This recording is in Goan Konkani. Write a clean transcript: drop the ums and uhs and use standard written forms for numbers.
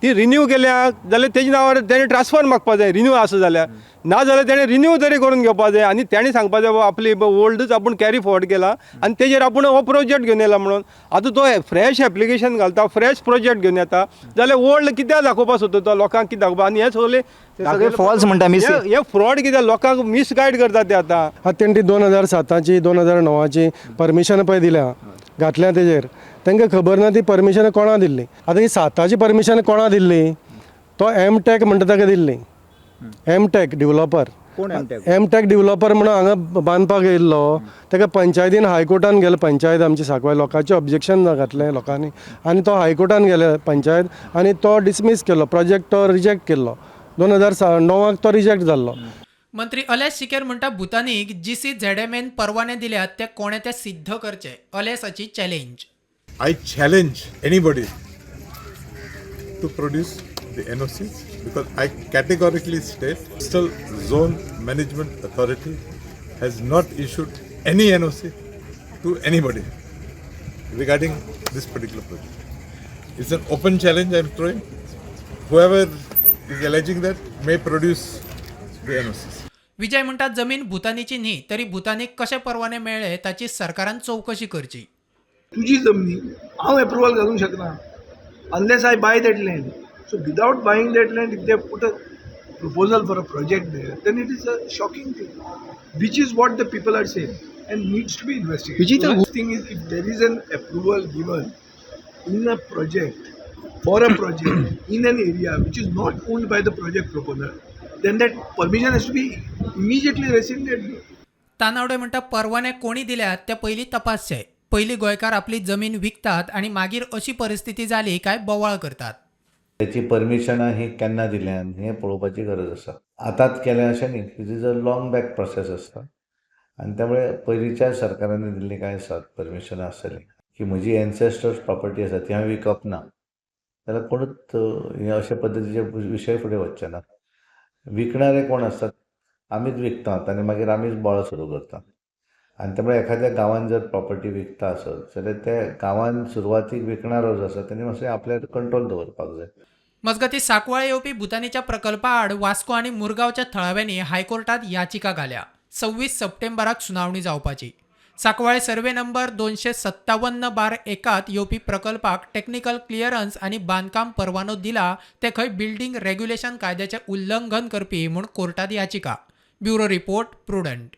ती रिन्यू केल्या जाल्यार तेजे नांवार तेणें ट्रान्सफर मागपा जाय रिन्यू आसा जाल्यार. ना जाल्यार तेणें रिन्यू तरी करून घेवपा जाय आनी तेणें सांगपा जाय बाबा आपली ओल्डूच आपूण कॅरी फॉरवर्ड केला आनी तेजेर आपूण हो प्रोजेक्ट घेवन येयला म्हणून. आतां तो फ्रेश एप्लिकेशन घालता, फ्रेश प्रोजेक्ट घेवन येता जाल्यार ओल्ड कित्याक दाखोवपा सोदता तो लोकांक? कितें दाखोवपा? आनी हे सगळे सगळे false म्हणटा, हे फ्रॉड कित्याक लोकांक मिसगायड करतात ते आतां. आतां तेणी ती 2007ची, 2009ची परमिशन पळय दिल्या, घातल्या तेजेर. तांकां खबर ना ती परमिशन कोणा दिल्ली. आतां ही साताची परमिशन कोणा दिल्ली? तो एम टॅक म्हणटा ताका दिल्ली. M tech डिवलॉपर. कोण M Tech? M tech developer म्हणून हांगा बांदपाक येयल्लो. ताका पंचायतीन हायकोर्टान गेले. पंचायत आमची सांकवाळ, लोकांचें ऑब्जेक्शन घातलें लोकांनी आनी तो हायकोर्टान गेले पंचायत आनी तो डिसमीस केलो प्रोजेक्ट, तो रिजेक्ट केल्लो. 2009 तो रिजेक्ट जाल्लो. मंत्री अलेस सिकेर म्हणटा, भूतानीक जीसीझेडएमएन परवाने दिल्यात ते कोणे ते सिद्ध करचे. अलेसाची challenge. I challenge anybody to produce the NOCs because I categorically state Coastal Zone Management Authority has not issued any NOC to anybody regarding this particular project. It's an open challenge I'm throwing. Whoever is alleging that may produce the NOCs. Vijay म्हणटा, जमीन भूतानीची न्ही तरी भूतानीक कशे परवाने मेळ्ळे ताची सरकारान चवकशी करची. तुजी जमनी हांव एप्रुवल घालूंक शकना unless I buy that land. So without buying that land, if they put a proposal for a project there, then it is a shocking thing, which is what the people are saying and needs to be investigated. Thing is, if there is an approval given in a project for a project in an area which is not owned by the project proposer, then that permission has to be immediately rescinded. Tanavade म्हणटा, परवाने कोणी दिल्यात ते पयलीं तपासचे. पयलीं गोंयकार आपली जमीन विकतात आनी मागीर अशी परिस्थिती जाली काय बोवाळ करतात. त्याची परमिशनां ही केन्ना दिल्यान हें पळोवपाची गरज आसा. आतांच केलें अशें न्ही, it is a long back process आसता आनी त्यामुळे पयलींच्या सरकारांनी दिल्लीं कांय आसात परमिशनां आसतलीं की म्हजी एन्सेस्टर्स प्रॉपर्टी आसा, ती हांवें विकप ना जाल्यार कोणूच हे अशे पद्दतीचे विशय फुडें वचचे ना. विकणारे कोण आसतात? आमीच विकतात आनी मागीर आमीच बोवाळ सुरू करता. आनी त्यामुळे एखाद्या गांवान जर प्रॉपर्टी विकता आसत जाल्यार त्या गांवान सुरवातीक विकणारो जो आसा तेणी मातशें आपल्यार कंट्रोल दवरपाक जाय. मजगतीं, सांकवाळे येवपी भूतानीच्या प्रकल्पा आड वास्को आनी मुरगांवच्या थळाव्यांनी हायकोर्टात याचिका घाल्या. 26 सप्टेंबराक सुनावणी जावपाची. सांकवाळे सर्वे नंबर 257/1 त येवपी प्रकल्पाक टेक्निकल क्लिअरन्स आनी बांदकाम परवानो दिला ते खंय बिल्डींग रेग्युलेशन कायद्याचें उल्लंघन करपी म्हूण कोर्टात याचिका. Bureau report, Prudent.